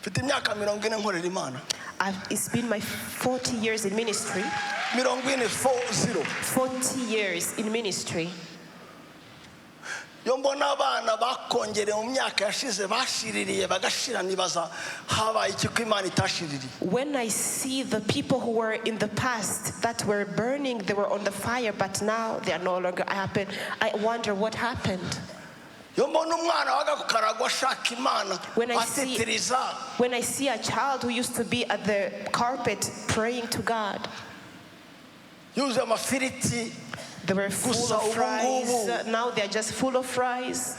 Mfite imyaka 40 nkorera Imana. It's been my 40 years in ministry. 40, 40. 40 years in ministry. Iyo mbona abana bakongereye mu myaka yashize bashiririye bagashira, nibaza habaye iki ko Imana itashiririye. When I see the people who were in the past that were burning, they were on the fire, but now they are no longer happen, I wonder what happened. Iyo mbona umwana waga ku karago ashaka Imana atitiriza, When I see a child who used to be at the carpet praying to God, yuzuye amafiriti, they were full gusa of ubu fries. Ngubu Now they are just full of fries.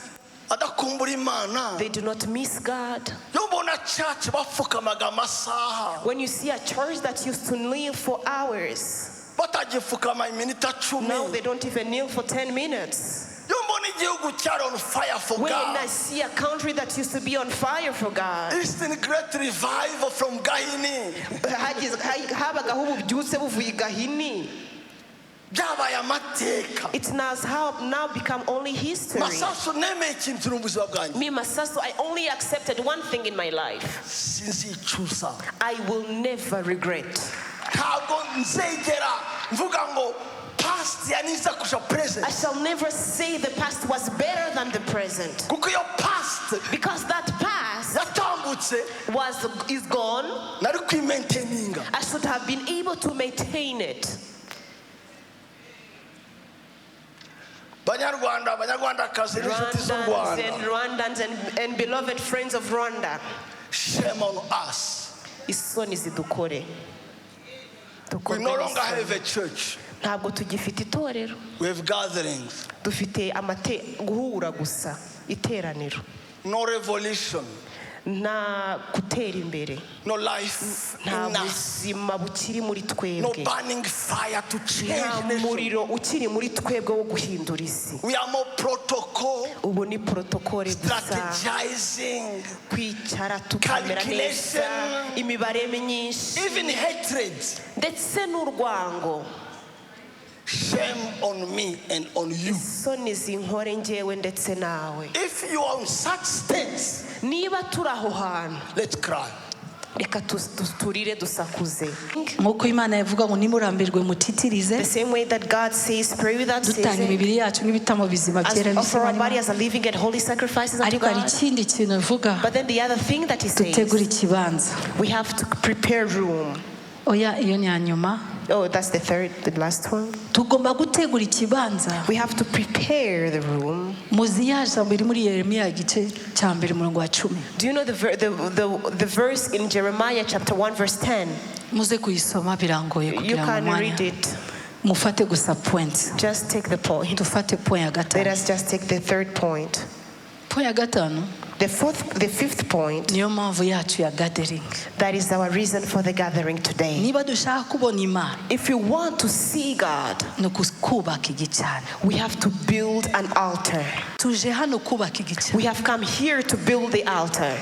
Adakumbura Imana. They do not miss God. Iyo mbona church bapfukamaga amasaha, When you see a church that used to kneel for hours, batagipfukama iminota 10, now they don't even kneel for 10 minutes. Iyo mbona igihugu cyari on fire for When I God, see a country that used to be on fire for God, Eastern Great Revival from Gahini, habagaho ububyutse buvuye i Gahini. Byabaye amateka. It now become only history. Masasu, nemeye ikintu mu buzima bwanjye. Me, Masasu, I only accepted one thing in my life. Sinzicuza. I will never regret. Ntabwo nzegera mvuga ngo past yari nziza kurusha present. I shall never say the past was better than the present. Kuko iyo past Because that past yatambutse, was is gone. Nari kwimaintaininga. I should have been able to maintain it. Banyarwanda, Banyarwandakazi n'inshuti z'u Rwandans Rwanda, and Rwandans and beloved friends of Rwanda. Shame on us. Isoni zidukore. We Dukorwe no longer n'isoni. Have a church. Ntabwo tugifite itorero. We have gatherings. Dufite amate guhura gusa, iteraniro. No revolution. Nta gutera imbere. No life Nta in us. Buzima bukiri muri No twebwe. Burning fire to change Nta nation. Muriro ukiri muri twebwe wo guhindura isi. We are more protocol, Ubu ni protocole gusa, strategizing, kwicara tukamera neza, calculation, imibare myinshi, even hatred. Ndetse n'urwango. Shame on me and on you. Isoni zinkore njyewe ndetse nawe. If you are in such states, Niba turi aho hantu, let's cry. Reka turire dusakuze. Nk'uko Imana yavuga ngo nimurambirwe mutitirize, The same way that God says, pray without dutanga ceasing, imibiri yacu nk'ibitambo bizima as byera we offer our bizima. body as a living and holy sacrifices unto Ariko hari God. ikindi kintu avuga, But then the other thing that he dutegure says, ikibanza. We have to prepare room. Oya, iyo ni iya nyuma. Oh, that's the third, the last one. Tugomba gutegura ikibanza. We have to prepare the room. Muzi ya jambo iri muri Yeremiya igice cya mbere umurongo wa 10? Do you know the verse in Jeremiah chapter 1, verse 10? Muze kuyisoma, birangoye You kugira ngo can umwanya read it. mufate gusa point. Just take the point. Dufate point ya Let gatanu. Us just take the third point. Point ya gatanu, The fourth, the fifth point, niyo mpamvu yacu ya gathering. That is our reason for the gathering today. Niba dushaka kubona Imana, If we want to see God, ni ukubaka igicaniro. We have to build an altar. Tuje hano kubaka igicaniro. We have come here to build the altar.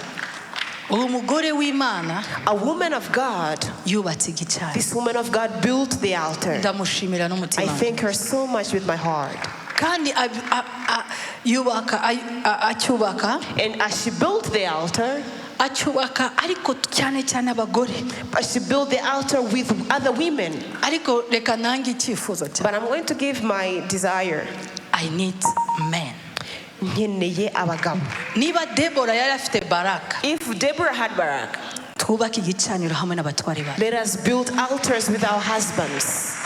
Uwo mugore w'Imana A woman of God, yubatse igicaniro. This woman of God built the altar. Ndamushimira I n'umutima. Thank her so much with my heart. Kandi yubaka acyubaka, And as she built the altar, acyubaka ariko cyane cyane abagore. As she built the altar with other women. Ariko reka nange icyifuzo cyanjye. But I'm going to give my desire. I need men. Nkeneye abagabo. Niba Debora yari afite Baraka, If Deborah had Barak, twubake igicaniro hamwe n'abatware bacu. Let us build altars with our husbands.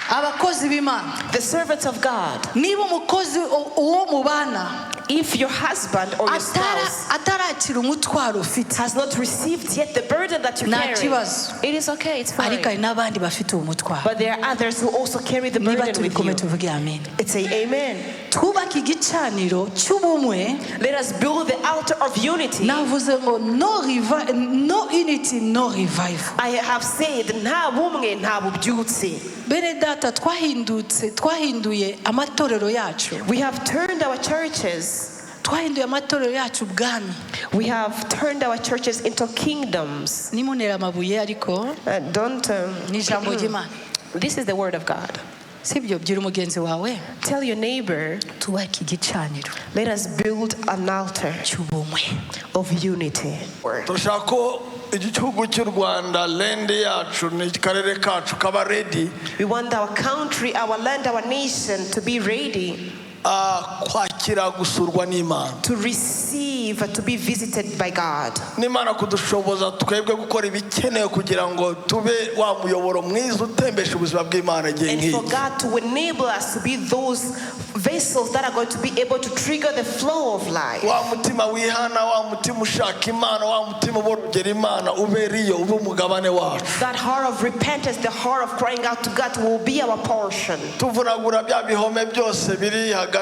Abakozi b'Imana, The servants of God. Niba umukozi uwo mubana If your husband or your spouse atarakira umutwaro ufite, has not received yet the burden that you nta carry, kibazo. It is okay, it's Ariko hari fine. N'abandi bafite uwo mutwaro. But there are others who also carry the Niba burden turi with kumwe, you. tuvuge amen. It's a amen. Twubake igicaniro cy'ubumwe. Let us build the altar of unity. Navuze ngo no unity, no revival. I have said, nta bumwe nta bubyutse. Bene data, twahindutse, twahinduye amatorero yacu. We have turned our churches. Twahinduye amatorero yacu ubwami. We have turned our churches into kingdoms. Nimunera amabuye ariko Don't. Ni ijambo ry'Imana. This is the word of God. Sibyo? Bwira umugenzi wawe. Tell your neighbor, Tubake igicaniro let us build an altar cy'ubumwe. Of unity. Turashaka ko igihugu cy'u Rwanda, land yacu n'akarere kacu kaba ready We want our country, our land, our nation to be ready kwakira gusurwa n'Imana, to receive, to be visited by God. n'Imana kudushoboza twebwe gukora ibikenewe kugira ngo tube wa muyoboro mwiza utembesha ubuzima bw'Imana igihe And for nk'iki. God to enable us to be those vessels that are going to be able to trigger the flow of life. Wa mutima wihana, wa mutima ushaka Imana, wa mutima uborogera Imana ube riyo ube umugabane wacu. That heart of repentance, the heart of crying out to God will be our portion. Tuvunagura bya bihome byose biri hagati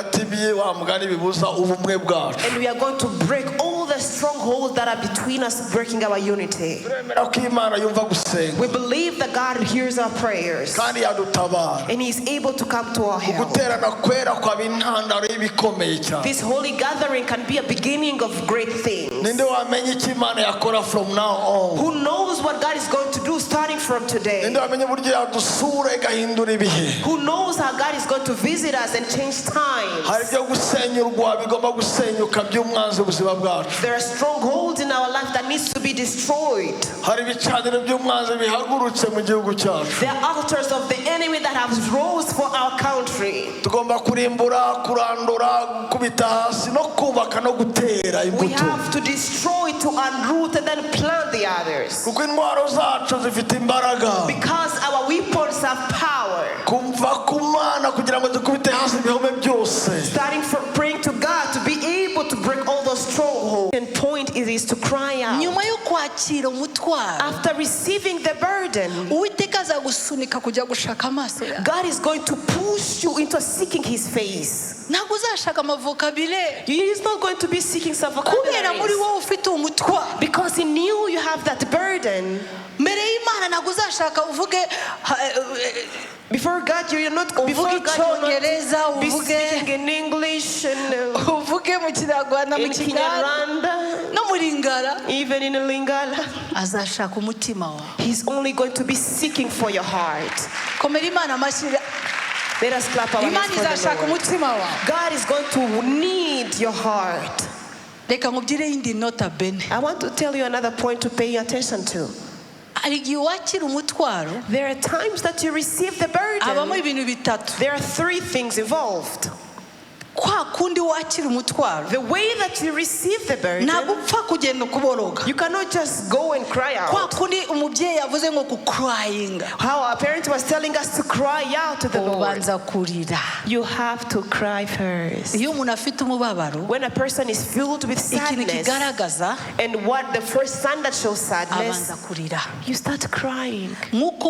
wa mugani bibuza ubumwe bwacu. And we are going to break all the strongholds that are between us, breaking our unity. Turemera ko Imana yumva gusenga We believe that God hears our prayers kandi yadutabara. And He's able to come to our help. Guterana kwera kwaba intandaro y'ibikomeye cyane. This holy gathering can be a beginning of great things. Ninde wamenya icyo Imana yakora from now on? Who knows what God is going to do starting from today? Ninde wamenya uburyo yadusura igahindura ibihe? Who knows how God is going to visit us and change times? Hari ibyo gusenyurwa bigomba gusenyuka by'umwanzi ubuzima bwacu. There are strongholds in our life that needs to be destroyed. Hari ibicaniro by'umwanzi bihagurutse mu gihugu cyacu. There are altars of the enemy that have rose for our country. Tugomba kurimbura, kurandura, gukubita hasi no kubaka no gutera We imbuto, have to destroy, to unroot, and then plant the others. Kuko intwaro zacu zifite imbaraga Because our weapons have power. kumva ku Mana kugira ngo dukubite hasi ibihome byose. Starting from praying to God to be able to break all those strongholds. And point is to cry out. Nyuma yo kwakira umutwaro, After receiving the burden, Uwiteka azagusunika kujya gushaka amaso yawe. God is going to push you into seeking His face. Ntabwo uzashaka amavocabulaire, He is not going to be seeking some kubera muri vocabularies. wowe ufite umutwaro. Because He knew you have that burden. Mbere y'Imana ntabwo uzashaka uvuge Before God, you're not before uvuge God, you're not Icyongereza, be uvuge speaking in English and uvuge mu Kinyarwanda, mu in Kinyarwanda Kinyarwanda, no mu Lingala. Even in Lingala. Azashaka umutima wawe. He's only going to be seeking for your heart. Komera Imana amashyi. Let us clap our hands Imana for the izashaka Lord. Umutima wawe. God is going to need your heart. Reka nkubwire yindi nota bene. I want to tell you another point to pay attention to. Hari igihe wakira umutwaro, There are times that you receive the habamo burden. Ibintu bitatu. There are three things involved. Kwa kundi wakira umutwaro, The way that you receive the burden, ntabwo upfa kugenda ukuboroga. You cannot just go and cry Kwa out. Kundi umubyeyi yavuze ngo kucryinga, How our parent was telling us to cry out to the Lord. Ubanza kurira. You have to cry first. Iyo umuntu afite umubabaro, When a person is filled with ikintu sadness, kigaragaza, and what the first sign that shows sadness, abanza kurira. You start crying. Nk'uko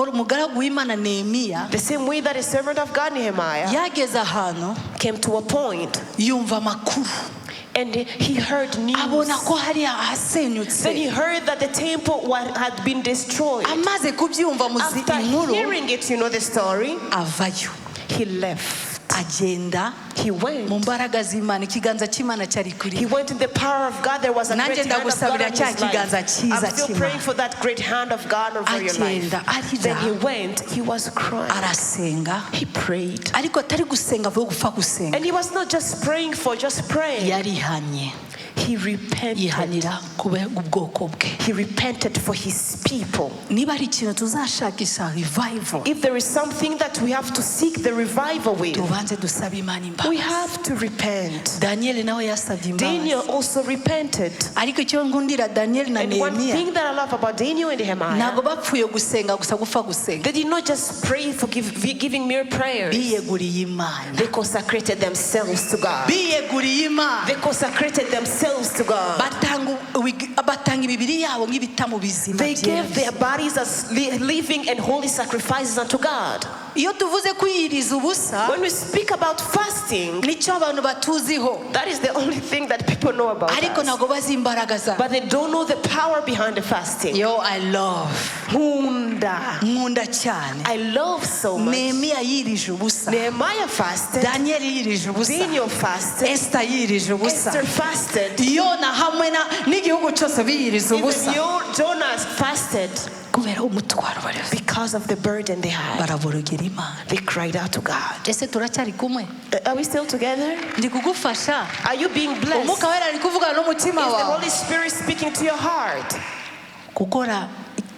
umugaragu w'Imana Nehemiya The same way that a servant of God, Nehemiah, yageze ahantu, came to a point yumva amakuru, and he heard news. Abona ko hari ahasenyutse. Then he heard that the temple had been destroyed. Amaze kubyumva muzi After inkuru, hearing it, you know the story, avayo, he left. Agenda He mu went. Mbaraga z'Imana. Ikiganza cy'Imana cyari kuri He went in the power of God. There was a Nanjye great hand of God ndagusabira on cya his life. kiganza cyiza I'm still cy'Imana. Praying for that great hand of God over your life. Agenda arira. Then he went. He was crying. Arasenga. He prayed. Ariko atari gusenga avuye gupfa gusenga. And he was not just praying for just praying. Yarihanye. He repented. Yihanira kuba ubwoko bwe. He repented for his people. Niba hari ikintu tuzashakisha revival, If there is something that we have to seek the revival with, tubanze dusabe Imana we imbabazi. Have to repent. Daniel nawe yasabye Daniel imbabazi. Also repented. Ariko icyo nkundira Daniel na And one Nehemiya, thing that I love about Daniel and Nehemiah, ntabwo bapfuye gusenga gusa gupfa gusenga. They did not just pray for giving mere prayers. Biyeguriye Imana. They consecrated themselves to God. Biyeguriye Imana. They consecrated themselves to God. Batanga batanga imibiri yabo nk'ibitambo bizima They byera. Gave their bodies as living and holy sacrifices unto God. Iyo tuvuze kwiyiriza ubusa, When we speak about fasting, nicyo abantu batuziho, that is the only thing that people know about ariko us. Ntabwo bazi imbaraga zabo. But they don't know the power behind the fasting. Yo, I love, Nkunda. Nkunda cyane. I love so much. Nehemiya yirije ubusa. Nehemiah fasted. Daniel yirije ubusa. Daniel fasted. Esther yirije ubusa. Esther fasted. Yona hamwe n'igihugu cyose biyiriza Even ubusa. Jonas fasted Kubera umutwaro bari bafite. Because of the burden they had. Baraborogera Imana. They cried out to God. Ese turacyari kumwe? Are we still together? Ndi kugufasha. Are you being blessed? Umwuka Wera ari kuvugana n'umutima Is the wawe. Holy Spirit speaking to your heart? Gukora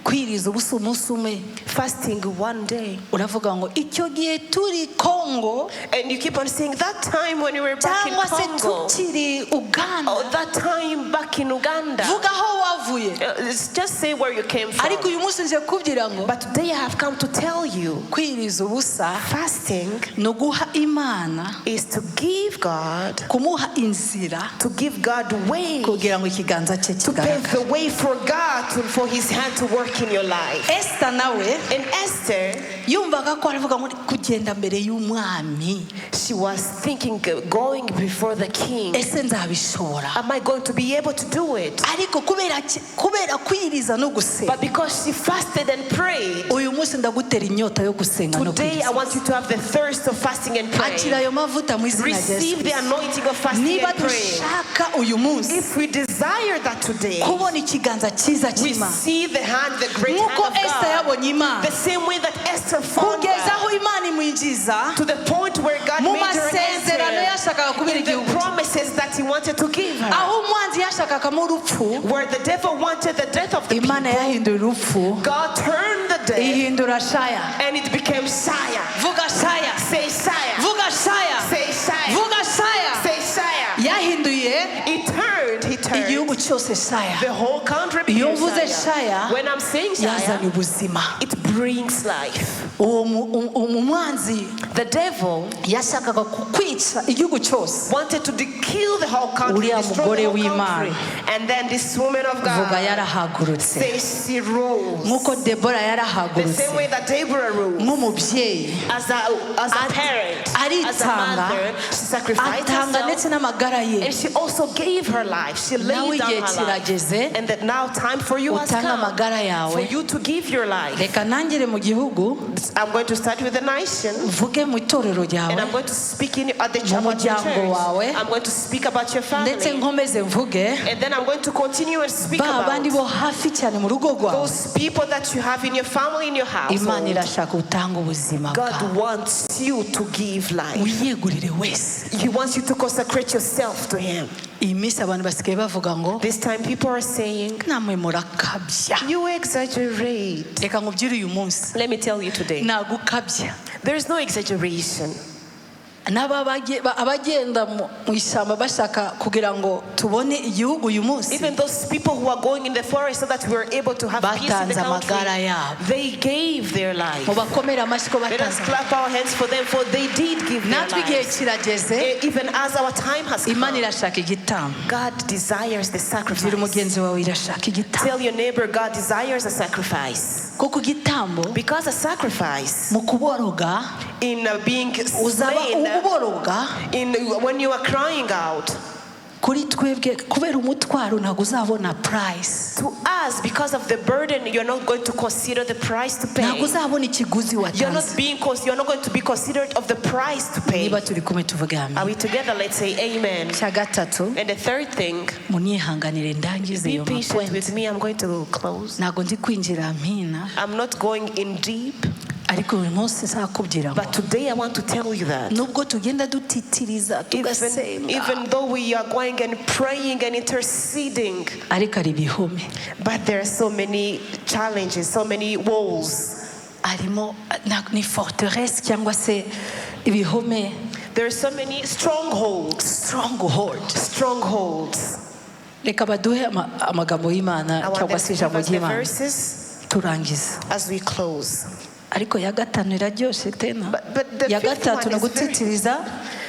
kwiriza ubusa umunsi umwe. Fasting one day. Uravuga ngo icyo gihe turi Kongo And you keep on saying that time when we were back in cyangwa se Congo. tukiri Uganda. Oh, that time back in Uganda. Vuga aho wavuye. Just say where you came from. Ariko uyu munsi nje kubwira ngo But today I have come to tell you, kwiriza ubusa fasting ni uguha Imana is to give God, kumuha inzira to give God way, kugira ngo ikiganza cye to pave kigaragare. the way for God, for His hand to work in your life. Esita nawe And Esther, yumvaga ko aravuga ngo kugenda mbere y'umwami she was thinking, going before the king. Ese nzabishobora? Am I going to be able to do it? Ariko kubera ki- kubera kwiriza no gusenga But because she fasted and prayed, uyu munsi ndagutera inyota yo gusenga no today I kwiriza. want you to have the thirst of fasting and Akira praying. ayo mavuta mu izina rya Yesu. Receive the anointing of fasting Niba and praying. dushaka uyu munsi If we desire that today, kubona ikiganza cyiza we cy'Imana see the hand, the great hand nk'uko of Esita God. yabonye Imana The same way that Esther found kugeza God, aho Imana imwinjiza to the point where God mu made her masezerano enter yashakaga kubera in the igihugu cye. Promises that He wanted to give her. Aho umwanzi yashakagamo urupfu Where the devil wanted the death of the Imana people, yahinduye urupfu God turned the death ihindura shaya. And it became Shaya. Vuga shaya. Say Shaya. Vuga shaya. Say Shaya. Vuga shaya. Say Shaya. Yahinduye He turned, he turned. Igihugu cyose shaya. The whole country Iyo became mvuze Shaya. Shaya When I'm saying yazanye Shaya, ubuzima. It brings life. Uwo mu- u- umwanzi The devil yashakaga kukwica igihugu cyose. Wanted to kill the whole country, Uriya destroy mugore the whole w'Imana. Country. And then this woman of Vuga God yarahagurutse says she rose. nk'uko Debora The yarahagurutse same way that Deborah rose. Nk'umubyeyi As a parent, as a aritanga mother, she sacrificed atanga herself. Ndetse n'amagara ye. And she also gave her life. She Nawe laid down igihe her life. kirageze And that now time for you has utange come amagara yawe. for you to give your life. Reka nangire mu gihugu I'm going to start with the nation. Mvuge mu itorero ryawe And I'm going to speak in at the mu about your muryango wawe church. I'm going to speak about your ndetse family. nkomeze mvuge And then I'm going to continue and speak ba bandi about bo hafi cyane mu rugo rwawe. Those people that you have in your family, in your Imana household. irashaka utanga ubuzima God bwawe. Wants you to give life. Wiyegurire wese. He wants you to consecrate yourself to Him. Iyi minsi abantu basigaye bavuga ngo This time people are saying, namwe murakabya. "You exaggerate." Reka nkubwire uyu munsi Let me tell you today, nagukabya. There is no exaggeration. N'aba bage- ba- abagenda mu mu ishyamba bashaka kugira ngo tubone igihugu uyu munsi Even those people who are going in the forest so that we are able to have peace in the batanze amagara country, yabo. They gave their life. Mubakomere amashyi ko Let us batanze. Clap our hands for them, for they did give their Natwe igihe lives. Kirageze Even as our time has Imana come, irashaka igitambo. God desires the Bwira sacrifice. umugenzi wawe irashaka igitambo. Tell your neighbor, God desires a sacrifice. Kuko igitambo Because a sacrifice mu kuboroga in being uzaba slain, uboroga in when you are crying out, kuri twebwe kubera umutwaro ntabwo uzabona price. To us, because of the burden, you're not going to consider the price to pay. Ntabwo uzabona ikiguzi You're not watanze. You're not going to be considered of the price to pay. Niba turi kumwe tuvuge Are amen. We together? Let's say amen. Icya gatatu And the third thing, munyihanganire ndangize be iyo patient mapoint. With me. I'm going to close. Ntabwo ndi kwinjira mpina I'm not going in deep, ariko uyu munsi nzakubwira ngo but today I want to tell you that nubwo tugenda dutitiriza even, tugasenga even though we are going and praying and interceding, ariko hari ibihome. But there are so many challenges, so many walls. Harimo na- ni forteresse cyangwa se ibihome. There are so many strongholds. Stronghold. Strongholds. Reka baduhe ama- amagambo y'Imana I want cyangwa them se to ijambo give us the ry'Imana verses turangiza. As we close. Ariko ya gatanu iraryoshye tena. But the Ya fifth gatatu one ni is very- ugutitiriza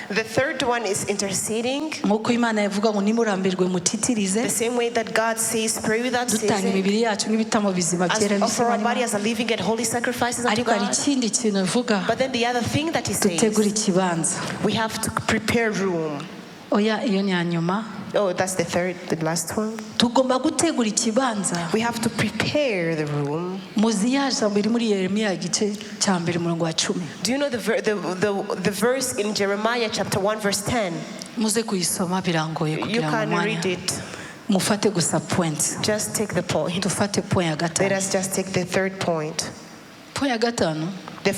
The third one is interceding. Nk'uko Imana yavuga ngo nimurambirwe mutitirize The same way that God says, pray without dutanga ceasing. Imibiri yacu nk'ibitambo bizima As byera we offer our bishimwa body as a living and holy sacrifices unto ariko hari God. Ikindi kintu avuga But then the other thing that He dutegure says, ikibanza. We have to prepare room. Oya iyo ni iya nyuma. Oh, that's the third, the last one. Tugomba gutegura ikibanza. We have to prepare the room. Muzi ya jambo iri muri Yeremiya igice cya mbere umurongo wa cumi. Do you know the verse in Jeremiah chapter 1, verse 10? Muze kuyisoma birangoye You kugira ngo can umwanya read it. Mufate gusa point. Just take the point. Dufate point ya Let gatanu. us just take the third point. Point ya gatanu The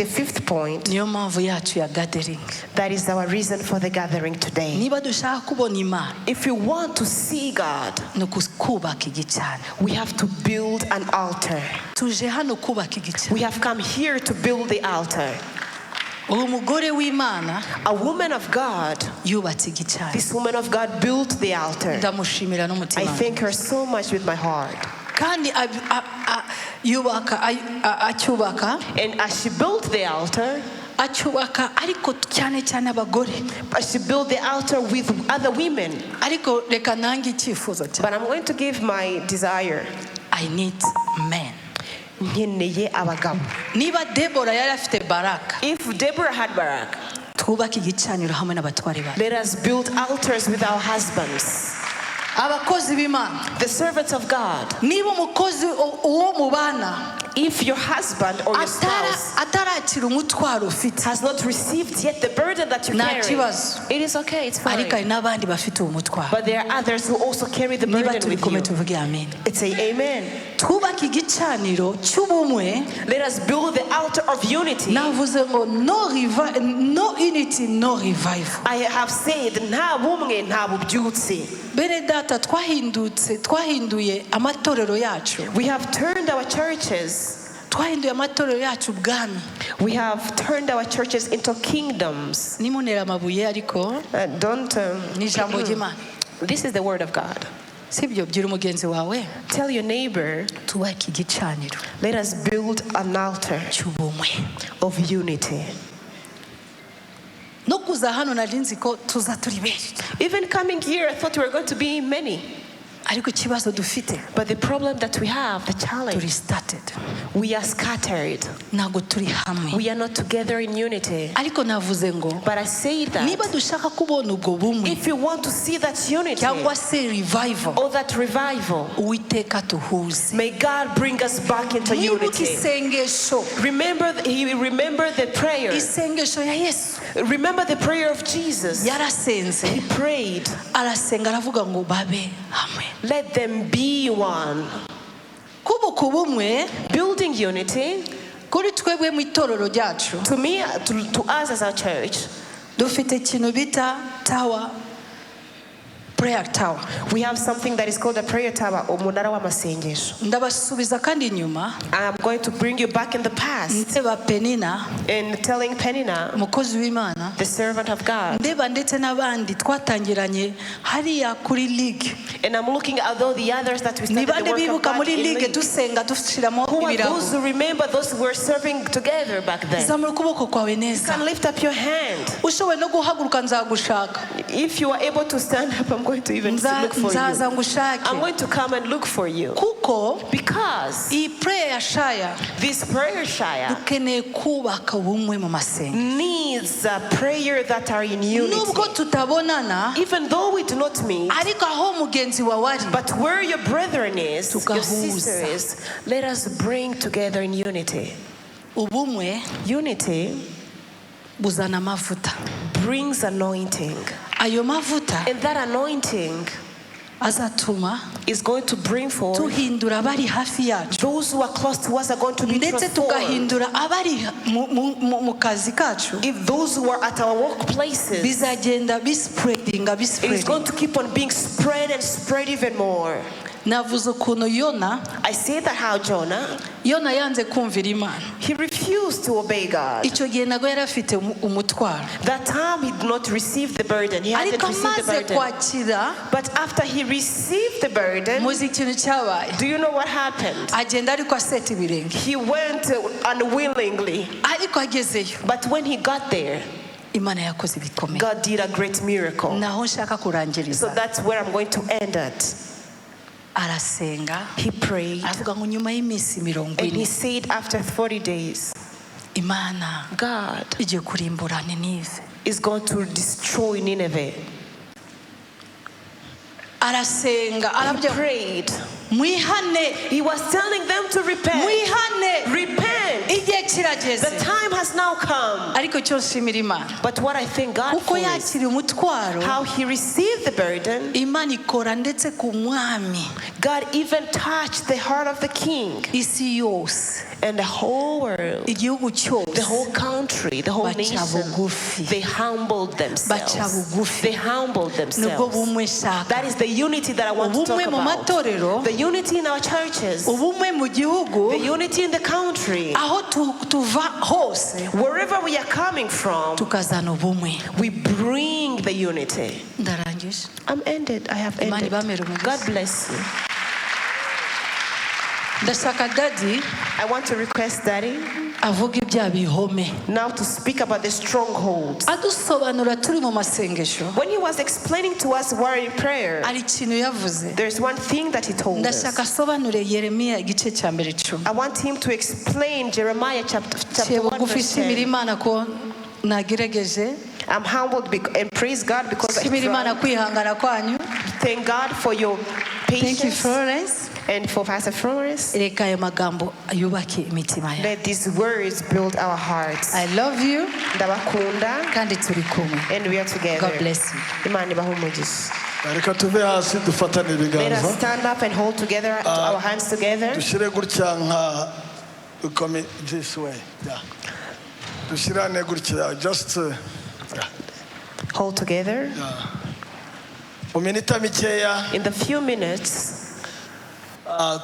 fifth point, niyo mpamvu yacu ya gathering. That is our reason for the gathering today. Niba dushaka kubona Imana, If we want to see God, ni ukubaka igicaniro. We have to build an altar. Tuje hano kubaka igicaniro. We have come here to build the altar. Uwo mugore w'Imana A woman of God, yubatse igicaniro. This woman of God built the altar. Ndamushimira I n'umutima. Thank her so much with my heart. Kandi yubaka acyubaka And as she built the altar, acyubaka ariko cyane cyane abagore. But she built the altar with other women. Ariko reka nange icyifuzo cyanjye. But I'm going to give my desire. I need men. Nkeneye abagabo. Niba Debora yari afite Baraka, If Deborah had Barak, twubake igicaniro hamwe n'abatware bacu. Let us build altars with our husbands. Abakozi b'Imana, The servants of God. Niba umukozi uwo mubana If your husband or your spouse atarakira umutwaro ufite, has not received yet the burden that you Nta carry, kibazo. it is okay, it's ariko hari fine. N'abandi bafite uwo mutwaro. But there are others who also carry the Niba burden turi with kumwe you. tuvuge amen. It's a amen. Twubake igicaniro cy'ubumwe. Let us build the altar of unity. Navuze ngo no unity, no revival. I have said, nta bumwe nta bubyutse. Bene data, twahindutse twahinduye amatorero yacu. We have turned our churches. Twahinduye amatorero yacu ubwami. We have turned our churches into kingdoms. Nimunera amabuye ariko Don't. Ni ijambo ry'Imana. This is the word of God. Sibyo? Bwira umugenzi wawe. Tell your neighbor, Tubake igicaniro let us build an altar cy'ubumwe. Of unity. No kuza hano nari nzi ko tuza turi benshi. Even coming here, I thought we were going to be many. Ariko ikibazo dufite, But the problem that we have, the turi challenge, scattered. We are scattered. Ntabwo turi hamwe. We are not together in unity. Ariko navuze ngo But I say that niba dushaka kubona ubwo bumwe if you want to see that unity cyangwa se revival, or that revival, Uwiteka tuhuze. May God bring us back into Mwibuke unity. Isengesho, He remember the prayer. Isengesho ya Yesu. Remember the prayer of Jesus. Yarasenze. He prayed, Arasenga aravuga ngo babe hamwe. Let them be one. Kubaka ubumwe, Building unity, kuri twebwe mu itorero ryacu, to me, to us as our church, dufite ikintu bita tower, prayer tower. We have something that is called a prayer tower, umunara w'amasengesho. Ndabasubiza kandi inyuma. I'm going to bring you back in the past Ndeba Penina, in telling Penina, umukozi w'Imana, the servant of God, ndeba ndetse n'abandi twatangiranye hariya kuri ligue. And I'm looking at all the others that we Ni started the bande work of bibuka God muri in ligue league. dusenga dushyiramo Who are ibirago? those who remember those who were serving together back then? Zamura ukuboko kwawe You neza. can lift up your hand. Ushoboye no guhaguruka nzagushaka. If you are able to stand up, I'm going to even look for you. Nzaza ngushake. I'm going to come and look for you. Kuko Because iyi prayer ya shaya, this prayer shire dukeneye kubaka ubumwe mu masengesho. Needs a prayer that are in unity. Nubwo tutabonana, Even though we do not meet, ariko aho mugenzi wawe ari, but where your brethren is, your Tugahuza. Sister is, let us bring together in unity. Ubumwe Unity buzana amavuta. Brings anointing. Ayo mavuta And that anointing azatuma is going to bring forth tuhindura abari hafi yacu, those who are close to us are going to be ndetse transformed. tugahindura abari mu kazi kacu. If those who are at our workplaces, Bizagenda bispreadinga, it is bispreadinga. Going to keep on being spread and spread even more. Navuze ukuntu Yona, I say that how Jonah, Yona yanze kumvira Imana. He refused to obey God. Icyo gihe ntabwo yari afite umutwaro. That time he did not receive the burden. He hadn't Ariko received the amaze burden. kwakira, But after he received the burden, muzi ikintu cyabaye? Do you know what happened? Agenda ariko aseta ibirenge. He went unwillingly. Ariko agezeyo, But when he got there, Imana yakoze ibikomeye. God did a great miracle. Naho nshaka So kurangiriza. That's where I'm going to end it. Arasenga, He prayed. aravuga ngo nyuma y'iminsi mirongo And he ine said after 40 days, Imana God igiye kurimbura Ninive. Is going to destroy Nineveh. Arasenga He arabyo prayed. Mwihane. He was telling them to repent. Mwihane. Repent. Igihe Kirageze. The time has now come. Ariko icyo nshimira Imana, But what I thank God kuko for is yakiriye umutwaro, how he received the burden. Imana ikora ndetse ku mwami. God even touched the heart of the king Isi yose, and the whole world, igihugu cyose the whole country, the whole baca nation. bugufi. They humbled Baca themselves. bugufi. They humbled Nibwo themselves. bumwe nshaka. That is the unity that I want to talk Ubumwe mu about. matorero, The unity in our churches, ubumwe mu gihugu, the unity in the country. Aho tuva hose Wherever we are coming from, tukazana ubumwe. We bring the unity. Ndarangije. I'm ended. I have Imana ended. ibamere umugisha. God bless you. Ndashaka Daddy I want to request Daddy avuga ibya bihome, now to speak about the strongholds. Adusobanura turi mu masengesho. When he was explaining to us while in prayer, Hari ikintu yavuze. there's one thing that he told us. Ndashaka asobanure Yeremiya igice cya mbere 10. I want him to explain Jeremiah chapter Ciye 1 bugufi verse nshimira 10. Imana ko nagerageje. I'm humbled and praise God because I Nshimira Imana tried. Kwihangana kwanyu. Thank God for your Thank you, patience Florence. And for Pastor Flores. Reka ayo magambo yubake imitima yawe. Let these words build our hearts. I love you. Ndabakunda Kandi turi kumwe. and we are together. God bless you. Imana ibahe umugisha. Reka tuve hasi dufatane Let ibiganza. us stand up and hold together our hands together. Dushyire gutya nka come this way, yeah. Dushyirane gutya just yeah. Hold together. Mu minota mikeya, In the few minutes,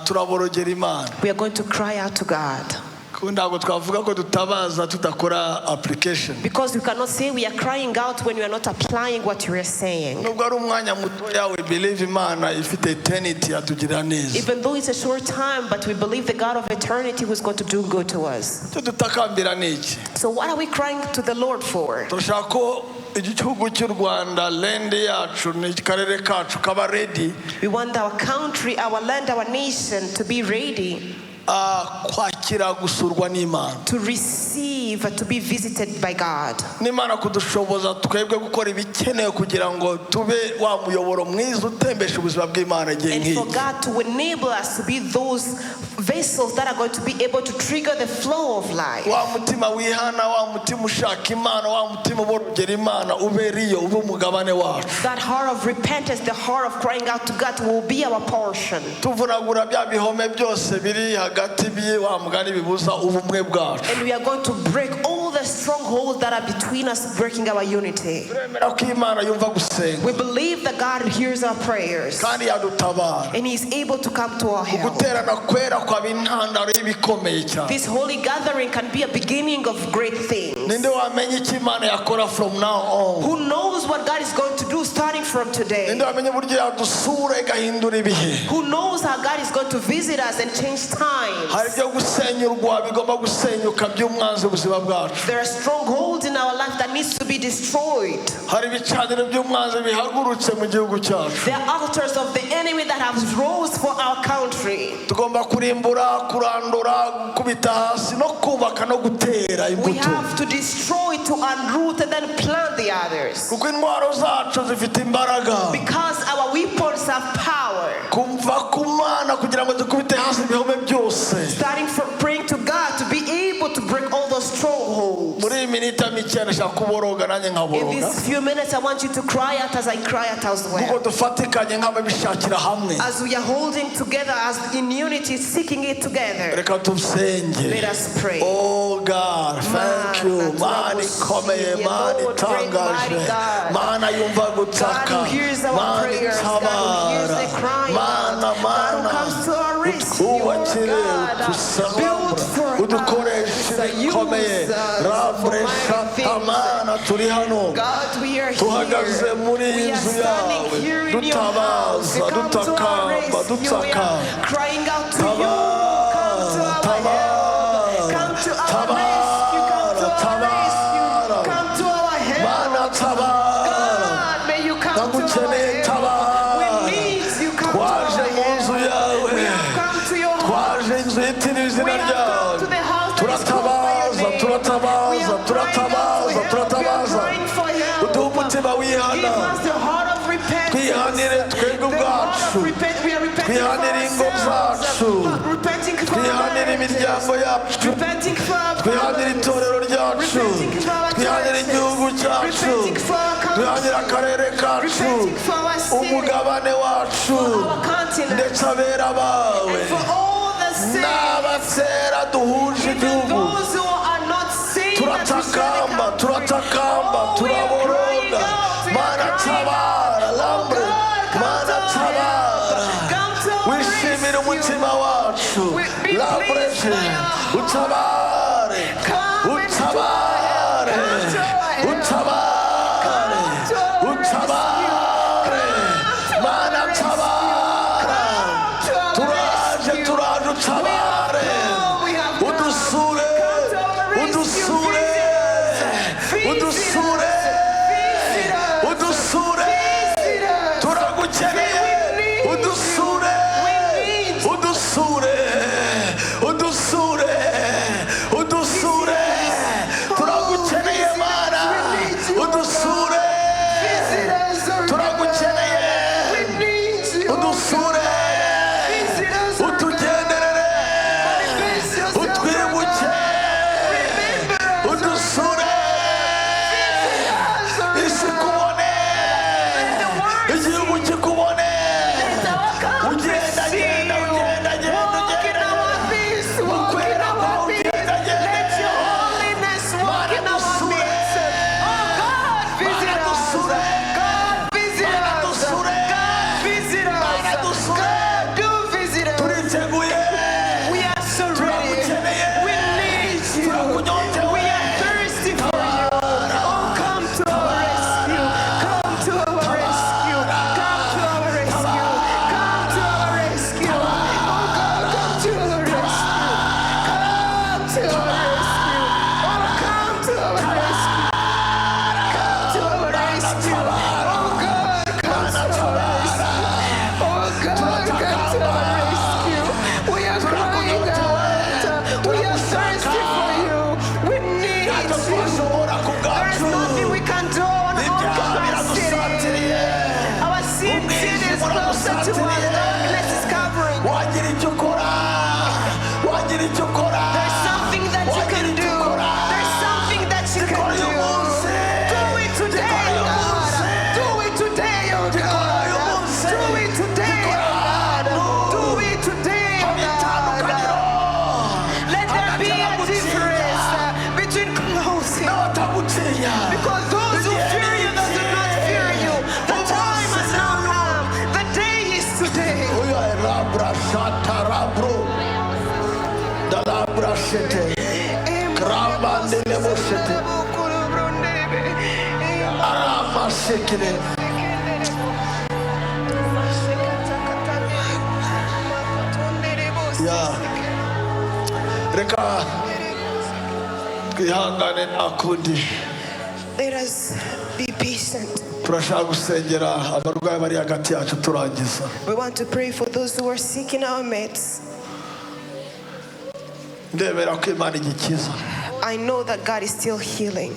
turaborogera Imana, we are going to cry out to God. Kuko ntabwo twavuga ko dutabaza tudakora application. Because we cannot say we are crying out when we are not applying what we are saying. Nubwo ari umwanya mutoya, we believe Imana ifite eternity yatugirira neza. Even though it's a short time, but we believe the God of eternity who is going to do good to us. Icyo dutakambira ni iki? So, what are we crying to the Lord for? Turashaka ko igihugu cy'u Rwanda, land yacu n'akarere kacu kaba ready We want our country, our land, our nation to be ready kwakira gusurwa n'Imana, to receive, to be visited by God. n'Imana kudushoboza twebwe gukora ibikenewe kugira ngo tube wa muyoboro mwiza utembesha ubuzima bw'Imana igihe And for nk'iki. God to enable us to be those vessels that are going to be able to trigger the flow of life. Wa mutima wihana, wa mutima ushaka Imana, wa mutima uborogera Imana ube riyo ube umugabane wacu. That heart of repentance, the heart of crying out to God will be our portion. Tuvunagura bya bihome byose biri hagati wa mugani bibuza ubumwe bwacu. And we are going to break all the strongholds that are between us, breaking our unity. Turemera ko Imana yumva gusenga, We believe that God hears our prayers kandi yadutabara. And He's able to come to our help. Guterana kwera kwaba intandaro y'ibikomeye cyane. This holy gathering can be a beginning of great things. Ninde wamenya icyo Imana yakora from now on? Who knows what God is going to do starting from today? Ninde wamenya uburyo yadusura igahindura ibihe? Who knows how God is going to visit us and change times? Hari ibyo gusenyurwa bigomba gusenyuka by'umwanzi ubuzima bwacu. There are strongholds in our life that needs to be destroyed. Hari ibicaniro by'umwanzi bihagurutse mu gihugu cyacu. There are altars of the enemy that have rose for our country. Tugomba kurimbura, kurandura, gukubita hasi no kubaka no gutera We imbuto, have to destroy, to unroot, and then plant the others. Kuko intwaro zacu zifite imbaraga Because our weapons have power. Kumva ku Mana kugira ngo dukubite hasi ibihome byose. Starting from praying to God to be able to break all those strongholds. Muri iyi minota mike ndashaka kuboroga nanjye In nkaboroga, these few minutes, I want you to cry out as I cry out as kuko well. Dufatikanye nk'ababishakira hamwe. As we are holding together, as in unity, seeking it together. Reka dusenge. Let us pray. Oh God, thank you. Mana, Mana ikomeye, turagushimye, Mana Lord, great itangaje, mighty God. Mana yumva God gutaka, who hears our Mana prayers, God who hears the itabara, crying Mana, out, God who Mana comes to our rescue, utwubakire, God, build for us, udukoreshe ibikomeye. use us for Rabre mighty shata, things. Mana turi hano, God, we are tuhagaze here. muri iyi We are nzu standing yawe, here in your house. dutabaza, Come to our dutakamba, rescue. We dutsaka. are crying out to you. Come to our help. Come to our rescue. Come to our rescue. Come to our help. Mana tabara. God, may you come to our Ndagukeneye, help. tabara. We need you. Come to Twaje our mu nzu help. yawe. We have come to your house. Twaje inzu yitiriwe izina We have come to ryawe. the house that is called by your Turatabaza, name. We turatabaza, are crying out to turatabaza, help. We are turatabaza. crying for help. Uduhe umutima Give wihana. us the heart of repentance. Twihanire twebwe The heart ubwacu. of repent. We are repenting Repenting for Twihanira ingo ourselves. zacu. Repenting for our Twihanira marriages. imiryango yacu. Repenting for our Twihanira families. itorero ryacu. Repenting for our Twihanira churches. igihugu cyacu. Repenting for our country. Twihanira akarere kacu, Repenting for our city. umugabane wacu, Our continent. ndetse abera bawe And for all the saints. n'abatera duhuje Even igihugu. those who are not saved that we share the Turatakamba, country. turatakamba, Oh, we are crying turaboroga. out, we are Mana, crying tabara. out. Oh Lambre. God, come Mana, to our tabara. help. Come to our Wishimire rescue. umutima wacu. Be Lambreje, pleased by our heart. utabare, Come and to our help. utabare, Come to our help. utabare, Come to our utabare. rescue. Come to our Mana, rescue. tabara. Come to our Turaje, rescue. turaje, utabare. Come, we have come. Udusure, Come to our rescue. udusure, Visit us. udusure, Visit us. udusure. Visit us. Turagukeneye. We need you. Udusure, We need you. udusure, udusure, udusure. Turagukeneye, Visit us. Mana. We need you, oh God. Udusure. Visit us, oh God. Turagukeneye. We need you, oh Udusure. God. Visit us, oh God. Utugenderere. Manifest yourself, oh Utwibuke. God. Remember us, oh Udusure. Visit us, oh Isi God. kubone. Let the world Igihugu see. kikubone. Let our country Ugenda see genda, you. ugenda genda, Walk in ugenda our genda. peace. Walk in Ukwera our kwawe peace. ugenda genda. Let your holiness walk Mana, in our dusure. midst. Oh God, visit Mana, us. dusure. God, visit Mana, us. dusure. God, visit Mana, us. dusure. God, do visit us. Turiteguye. We are so ready. Turagukeneye. We need you. Turakunyotewe. We are thirsty for you. Oh, come to our rescue. Come to our rescue. Come to our rescue. Come to our rescue. Oh, God, come to our rescue. Come to our rescue. Oh, come to our rescue. Come to our rescue. Oh, God, come to our rescue. Oh, God, come to our rescue. We are crying out. We are thirsty for you. We need Ntacyo you. twashobora ku There is bwacu. nothing we can do on our Ibyaha capacity. biradusatiriye. Our sin is closer to us. Darkness is covering. Wagira icyo ukora, wagira icyo ukora. There's something that you Wagira can icyo do. ukora. There's something that you can Gikora uyu do. munsi. Do it today, Gikora uyu God. munsi. Do it today, oh Gikora uyu God. munsi. Do it today, Gikora oh God. ahantu. Do it today, oh Haba God. itandukaniro Let there be hagati a y'abagutinya difference between closing. n'abatagutinya. Because those who fear you, those who do not fear you, the time has now come. The day is today. Oya rabra shata rabro dalabra shete krabandele shete arama shekele. Ya, reka twihangane, nta kundi. Let us be patient. Turashaka gusengera abarwayi bari hagati yacu turangiza. We want to pray for those who are sick in our midst. Ndemera ko Imana igikiza. I know that God is still healing.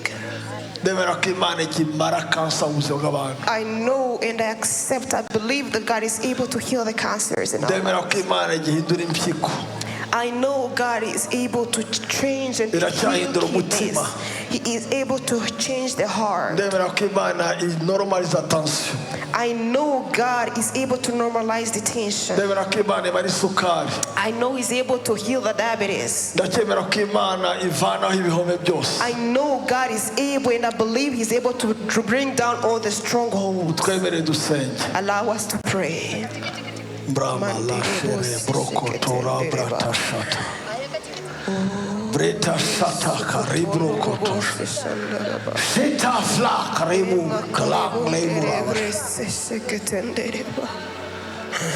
Ndemera ko Imana ikimara kansa mu buzima bw'abantu. I know and I accept, I believe that God is able to heal the cancers in our Ndemera ko lives. Imana igihindura impyiko. I know God is able to change and heal Iracyahindura kidneys. umutima. He is able to change the heart. Ndemera ko Imana inoromaliza tansiyo. I know God is able to normalize the tension. Ndemera ko Imana imara isukari. I know He's able to heal the diabetes. Ndacyemera ko Imana ivanaho ibihome byose. I know God is able, and I believe He's able to bring down all the strongholds. Twemere dusenge. Allow us to pray. Brahma la shere brokotora brata shata breta shata karibro koto shita fla karibu klam lemura.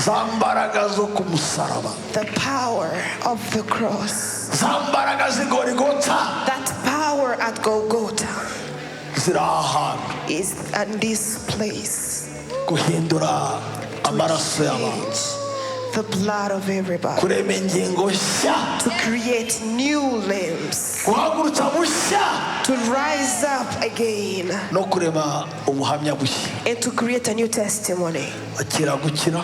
Za mbaraga zo ku musaraba, The power of the cross, za mbaraga z'i Gorigota, that power at Golgotha ziri ahantu is at this place. Guhindura amaraso y'abantu, The blood of everybody, kurema ingingo nshya, to create new limbs, guhagurutsa bushya, to rise up again, no kurema ubuhamya bushya. and to create a new testimony. Akira gukira.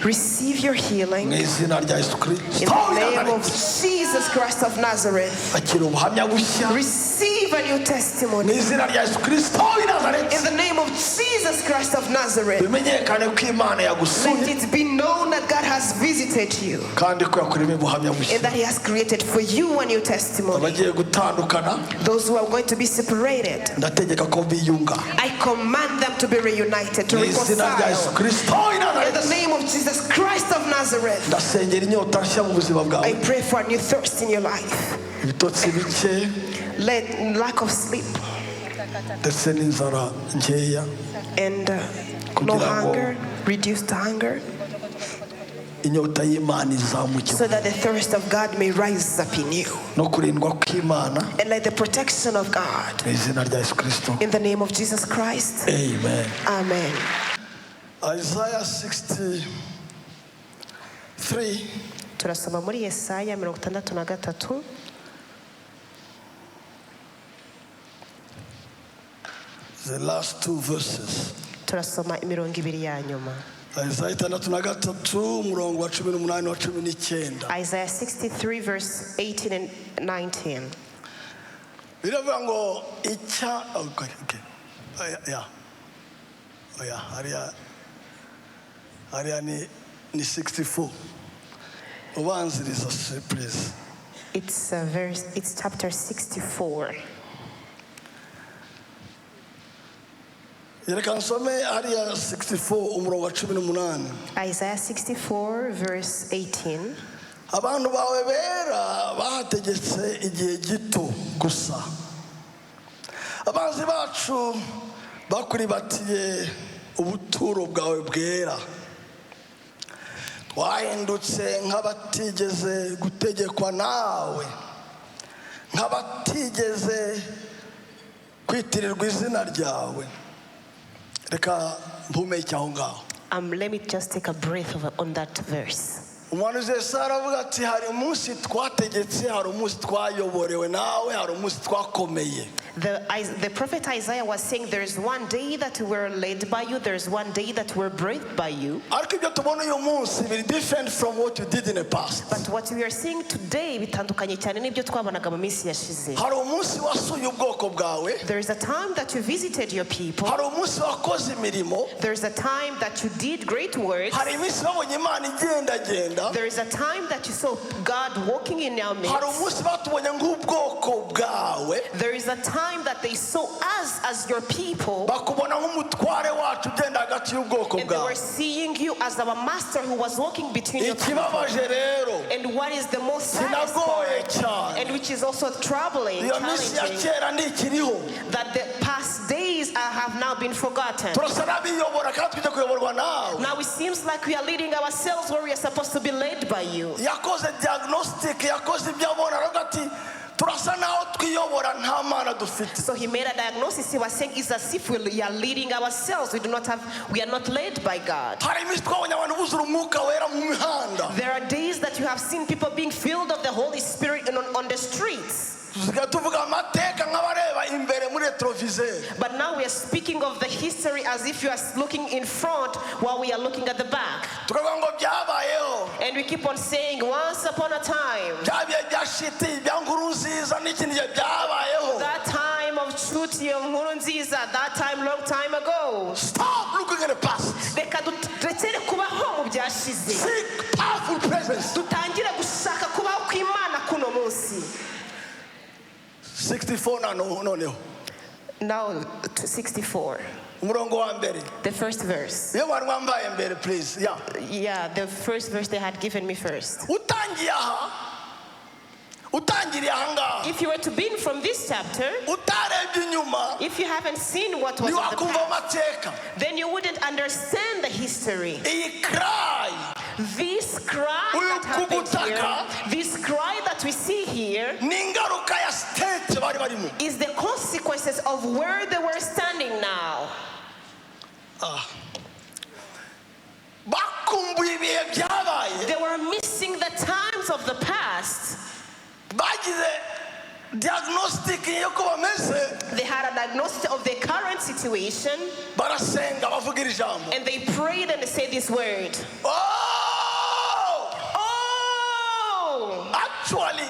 Receive your Mu healing izina rya Yesu in Kirisito the w'i name of Nazareti. Jesus Christ of Nazareth. Akira ubuhamya bushya. Receive a new Mu testimony izina rya Yesu Kirisito w'i Nazareti. in the name of Jesus Christ of Nazareth. Bimenyekane ko Imana Let yagusuye it be known that God has visited you kandi ko yakuremo ubuhamya bushya. And that He has created for you a new testimony. Abagiye gutandukana, Those who are going to be separated, ndategeka ko biyunga. I command them to be reunited, to Mu izina rya Yesu reconcile. Kirisito w'i In the Nazareti. name of Jesus Christ of Nazareth, Ndasengera inyota nshya mu buzima bwawe. I pray for a new thirst in your life. Ibitotsi bike Let lack of sleep ndetse n'inzara nkeya and no kugira ngo hunger, reduced hunger, inyota y'Imana izamuke so that the thirst of God may rise up in you. No kurindwa kw'Imana. And let the protection of God, Mu izina rya Yesu Kirisito. In the name of Jesus Christ, Amen. Amen. Isaiah 63. Turasoma muri Yesaya 63. The last two verses. Turasoma imirongo ibiri ya nyuma. Isaiah 63, umurongo wa 18 wa 19. Isaiah 63 verse 18 and 19. Biravuga ngo icya, okay. Oya, ya, oya, hariya hariya ni 64 ubanziriza se, please. It's verse it's chapter 64. Reka nsome hariya 64, umurongo wa 18. Isaiah 64 verse 18. Abantu bawe bera bahategetse igihe gito gusa, abanzi bacu bakuribatiye ubuturo bwawe bwera. Twahindutse nk'abatigeze gutegekwa nawe, nk'abatigeze kwitirirwa izina ryawe. Reka mpumeke aho ngaho. Let me just take a breath on that verse. Umuhanuzi Yesaya aravuga ati hari umunsi twategetse, hari umunsi twayoborewe nawe, hari umunsi twakomeye. The prophet Isaiah was saying there is one day that we were led by you, there is one day that we were breathed by you. Ariko ibyo tubona uyu munsi biri different from what you did in the past. But what we are seeing today bitandukanye cyane n'ibyo twabonaga mu minsi yashize. Hari umunsi wasuye ubwoko bwawe. There is a time that you visited your people. Hari umunsi wakoze imirimo. There is a time that you did great works. Hari iminsi babonye Imana igendagenda. There is a time that you saw God walking in our Hari midst. Umunsi batubonye nk'ubwoko bwawe. There is a time that they saw us as your people. Bakubona nk'umutware wacu ugenda hagati y'ubwoko And they bwawe. Were seeing you as our master who was walking between your people. Ikibabaje rero, And what is the most saddest kinagoye part, cyane, and which is also troubling, iyo minsi ya challenging, kera ntikiriho. That the past days have now been forgotten. Turasa n'abiyobora kandi tujya kuyoborwa nawe. Now it seems like we are leading ourselves where we are supposed to be led by you. Yakoze diagnostic, yakoze ibyo abona, aravuga ati turasa naho twiyobora, nta Mana dufite. So he made a diagnosis. He was saying it's as if we are leading ourselves. We do not have, we are not led by God. Hari iminsi twabonye abantu buzura Umwuka Wera mu mihanda. There are days that you have seen people being filled of the Holy Spirit and on the streets. Tusigaye tuvuga amateka nk'abareba imbere muri rétroviseur. But now we are speaking of the history as if you are looking in front while we are looking at the back. Tukavuga ngo byabayeho. And we keep on saying, once upon a time, Bya bihe bya Shiti, bya Nkurunziza n'ikindi gihe byabayeho. That time of Chuti of Nkurunziza, that time long time ago. Stop looking at the past. Reka turekere kubaho mu byashize. Seek powerful presence. Dutangire gushaka kubaho kw'Imana kuno munsi. 64 na noneho. Now to 64, Umurongo wa mbere. The first verse. Iyo mwari mwambaye mbere, please, yeah. Yeah, the first verse they had given me first. Utangiye aha, utangiriye aha ngaha, If you were to be from this chapter, utarebye inyuma, if you haven't seen what was in the ntiwakumva past, amateka. Then you wouldn't understand the history. Iyi cry, This cry that happened here, this cry that we see here, ni ingaruka ya state bari barimo. Is the consequences of where they were standing now. Bakumbuye ibihe byabaye. They were missing the times of the past. Bagize Diagnostic y'uko bameze. They had a diagnosis of their current situation Barasenga bavuga iri jambo. And they prayed and they said this word. Oh! Oh! Actually,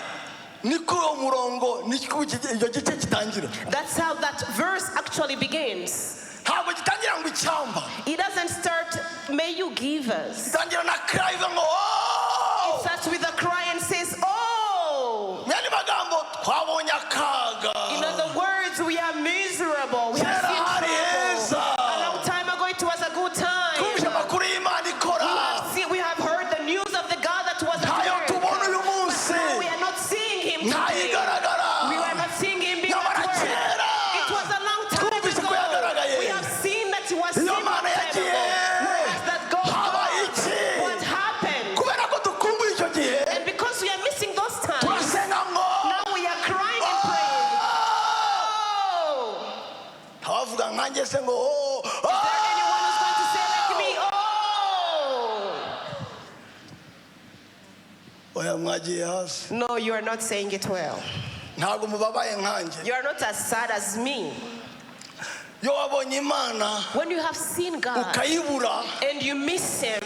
niko uwo murongo niko icyo gice gitangira. That's how that verse actually begins. Ntabwo gitangira ngo icyampa. It doesn't start, "May you give us." Gitangira na cry ivuga ngo oh! It starts with a cry and says, "Oh!" Mu yandi magambo twabonye akaga. In other words, we are miserable. We have Kera seen hari trouble. heza. A long time ago, it was a good time. Twumvise amakuru y'Imana ikora. We have heard the news of the God that was at Ntayo work. tubona uyu munsi. But now we are not seeing him today. Ntayigaragara. We are not seeing him being at Nyamara work. kera It was a long time twumvise ko ago. yagaragaye. We have seen that he was Iyo seen a long Mana time yagiye. ago. Where has that God Habaye gone? iki? What happened? Kubera ko dukumbuye icyo gihe And because we are missing those times, turasenga ngo now we are crying and praying. Oh! abavuga nkanjye se ngo oh, Is there anyone who's going to say like me? Oh! Oya mwagiye hasi. No, you are not saying it well. Ntabwo mubabaye nkanjye. You are not as sad as me. Iyo wabonye Imana When you have seen God ukayibura, and you miss Him,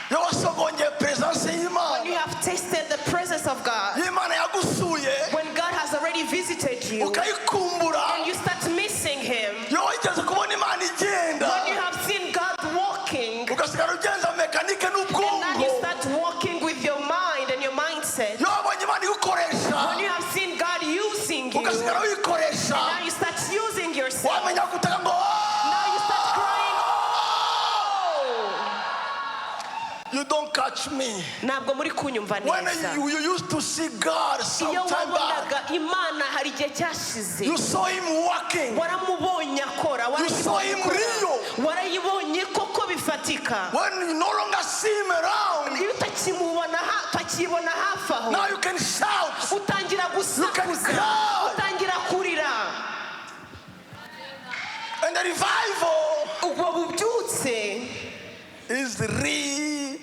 iyo wasogongeye presence when y'Imana, you have tasted the presence of God, iyo Imana yagusuye when God has already visited you ukayikumbura, and you start missing Him, iyo wigeze kubona Imana igenda when you have seen God walking, ugasigara ugenza mécanique and now you n'ubwonko, start walking with your mind and your mindset, iyo wabonye Imana igukoresha when you have seen God using you, ugasigara wikoresha, now you start using yourself. Wamenya gutaka ngo Now you start crying, "Oh!" You don't catch me. Ntabwo muri kunyumva When neza. you used to see God Iyo some time back, wabonaga Imana hari igihe cyashize, you saw him working. Waramubonye akora. You saw him real. Warayibonye koko bifatika. When you no longer see him around, Iyo utakimubona utakibona hafi aho, now you can shout. Utangira You can gusakuza, cry. Utangira kurira. And the revival Ubwo bubyutse is ni revitalization.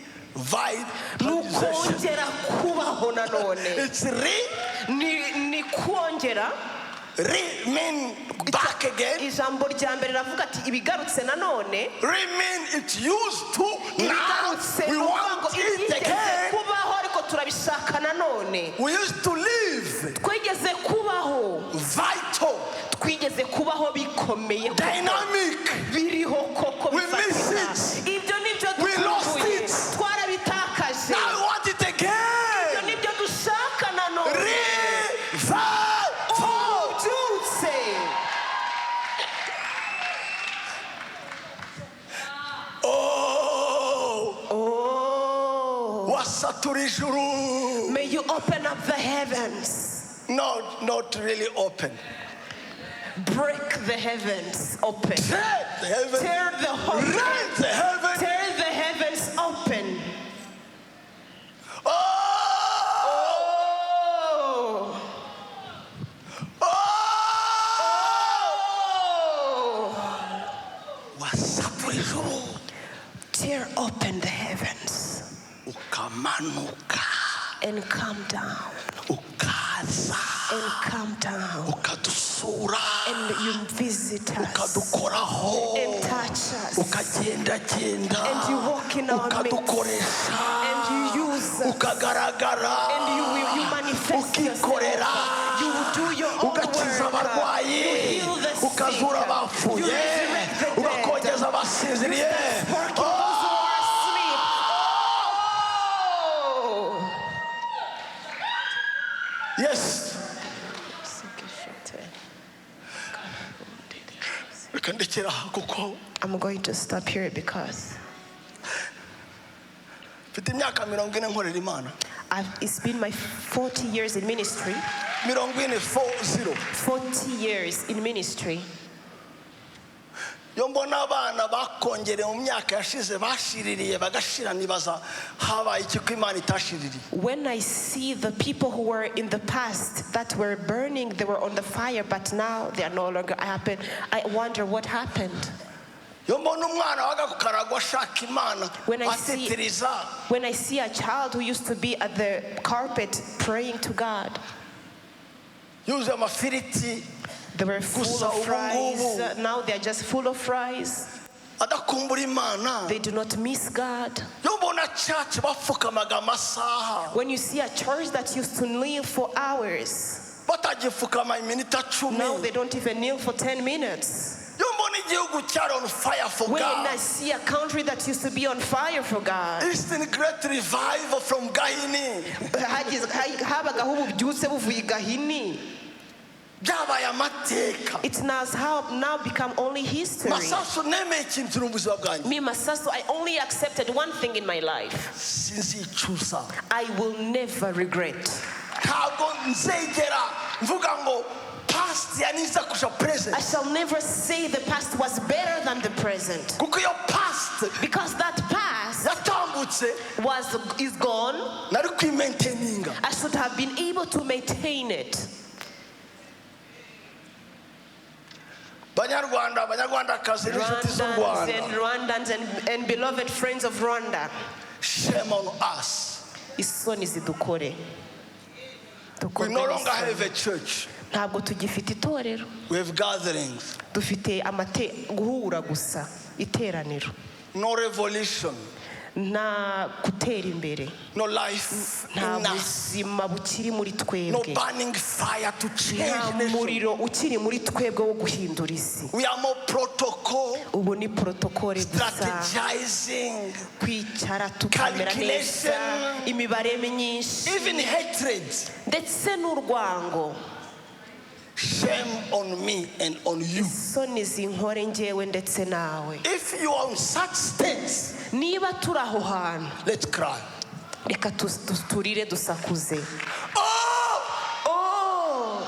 ukongera kubaho nanone. It's re, Ni kongera. Re mean back again. Ijambo rya mbere riravuga ati ibigarutse nanone. Re mean it's used to. Now Ibigarutse we ni ukuvuga ngo want it ibyigeze again. Kubaho ariko turabishaka nanone. We used to live Twigeze kubaho vital, twigeze kubaho bikomeye koko. Dynamic. Biriho koko We miss bifatika. It. Ibyo nibyo We lost dukumbuye. It. Twarabitakaje. Now we want it Ibyo again. nibyo dushaka nanone. Revival. Ububyutse. Oh, Oh. Wasatura ijuru. May you open up the heavens. No, not really open. Break the heavens open. Tear the heaven. Tear the whole Rent the heaven. Tear the heavens open. Oh, Oh. Oh. Oh. Wasatura ijuru. Tear open the heavens Ukamanuka. And come down Ukaza. And come down Ukadusura. And you visit us Ukadukoraho. And touch us Ukagendagenda. And you walk in our midst Ukadukoresha. And you use us Ukagaragara. And you manifest yourself. Ukikorera. You do your own Ugakiza work. Abarwayi. You heal the sick. Ukazura abapfuye. You resurrect the dead. Ugakongeza abasinziriye. Working those who are asleep. Oh! Yes, reka ndekera aha kuko I'm going to stop here because mfite imyaka mirongo ine nkorera Imana. It's been my 40 years in ministry. Mirongo ine, 40. 40 years in ministry. Iyo mbona abana bakongereye mu myaka yashize bashiririye bagashira nibaza habaye iki ko Imana itashiririye. When I see the people who were in the past that were burning, they were on the fire, but now they are no longer happen. I wonder what happened. Iyo mbona umwana waga ku karago ashaka Imana When I see- atitiriza, When I see a child who used to be at the carpet praying to God, Yuzuye amafiriti. They were full Gusa of ubu ngubu. fries. Now they are just full of fries. Adakumbura Imana. They do not miss God. Iyo mbona church bapfukamaga amasaha, When you see a church that used to kneel for hours, batagipfukama iminota 10, now they don't even kneel for 10 minutes. Iyo mbona igihugu cyari on fire for When I God, see a country that used to be on fire for God, Eastern Great Revival from Gahini, habagaho ububyutse buvuye i Gahini. Byabaye amateka. It now become only history. Masasu, nemeye ikintu mu buzima bwanjye. Me, Masasu, I only accepted one thing in my life. Sinzicuza. I will never regret. Ntabwo nzegera mvuga ngo past yari nziza kurusha present. I shall never say the past was better than the present. Kuko iyo past Because that past yatambutse, was is gone. Nari kwimaintaininga. I should have been able to maintain it. Banyarwanda, banyarwandakazi n'inshuti z'u Rwandans Rwanda, and Rwandans and beloved friends of Rwanda. Shame on us. Isoni zidukore. We Dukorwe no longer n'isoni. Have a church. Ntabwo tugifite itorero. We have gatherings. Dufite amate guhura gusa, iteraniro. No revolution. Nta gutera imbere. No life Nta in us. Buzima bukiri muri No twebwe. Burning fire to change Nta nation. muriro ukiri muri twebwe wo guhindura isi. We are more protocol, Ubu ni protocole gusa, strategizing, kwicara tukamera neza, calculation, imibare myinshi, even hatred. Ndetse n'urwango. Shame on me and on you. Isoni zinkore njyewe ndetse nawe. If you are in such states, Niba turi aho hantu, let's cry. Reka turire dusakuze. Oh! Oh!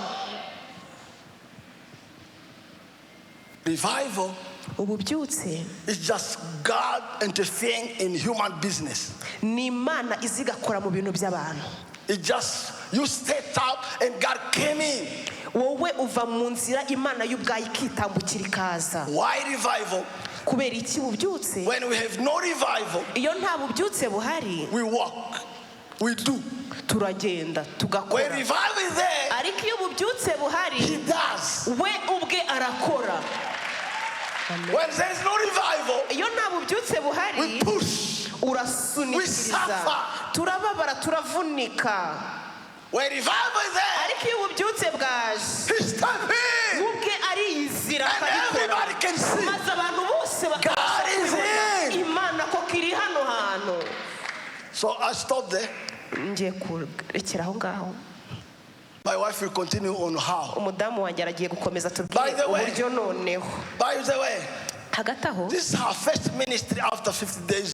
Revival Ububyutse is just God interfering in human business. Ni Imana iza igakora mu bintu by'abantu. It just, you stepped out and God came in. Wowe uva mu nzira, Imana y'ubwayo ikitambukira ikaza. Why revival? Kubera iki bubyutse? When we have no revival, Iyo nta bubyutse buhari, we walk, we do. Turagenda When tugakora. Revival is there, Ariko iyo bubyutse buhari, He does. We ubwe arakora. When there is no revival, Iyo nta bubyutse buhari, we push. urasunikiriza. We suffer. Turababara, turavunika. When revival is there, Ariko iyo ububyutse bwaje, He steps in. Ubwe ariyizira And akabikora, everybody can see. Maze abantu bose bakabasha God is kubibona. in. Imana koko iri hano hantu. So I stop there. Ngiye kurekera aho ngaho. My wife will continue on how. Umudamu wanjye aragiye gukomeza By tubwire the way- uburyo noneho. By the way, Hagati aho, this is her first ministry after 50 days.